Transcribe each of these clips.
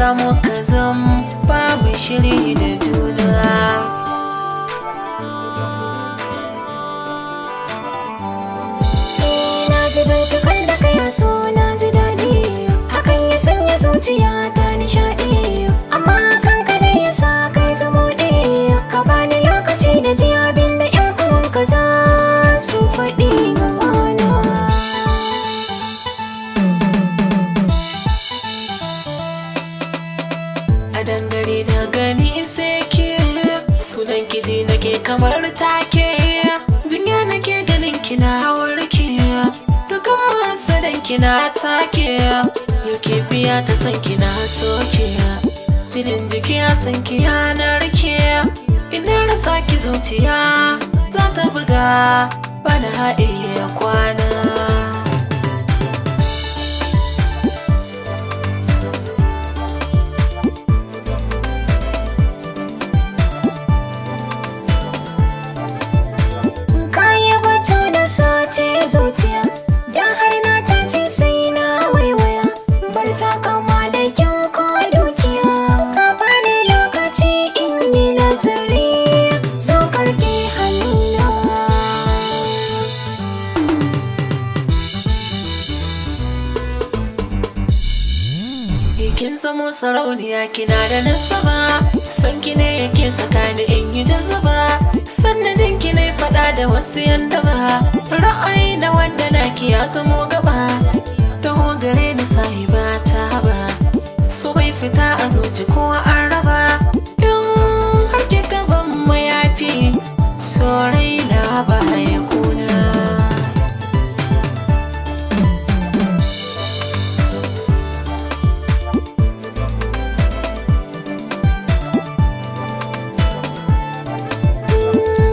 samu ka zam ba mu shiri da juna. Na ji bincikan da kai so na ji daɗi, hakan ya sanya zuciya ta nishaɗi. Amma kanka ne ya sa kai zumuɗi, ka bani lokaci na ji abin da ƴan uwanka za su faɗi gabana. A dangare na gani sai ke, sunan kiji nake kamar take. Jinya nake ganin kina warke, dukan masadan kina take. Yau ke biya ta san kina soke, jinin jiki ya san ki ya narke. Ina rasa ki zuciya za ta buga, bana iya kwana. Kayi batu na sace zuciya, da har na tafi sai na waiwaya. Bar takama da kyau ko dukiya, ka bani lokaci in yi nazari, zo karki hannuna. Kin zamo sarauniya kina da nasaba, san ki ne yake tsakani in yi jazaba. Sanadin ki ne fada da wasu yanda ba, ra'ayi na wanda naki ya zamo gaba. Taho gare ni sahiba ta ba, so bai fita a zuci ko an raba. In har kika ban mayafi, so raina ba ya kuna.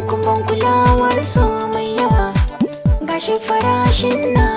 Kumban kulawar so mai yawa, gashi farashin na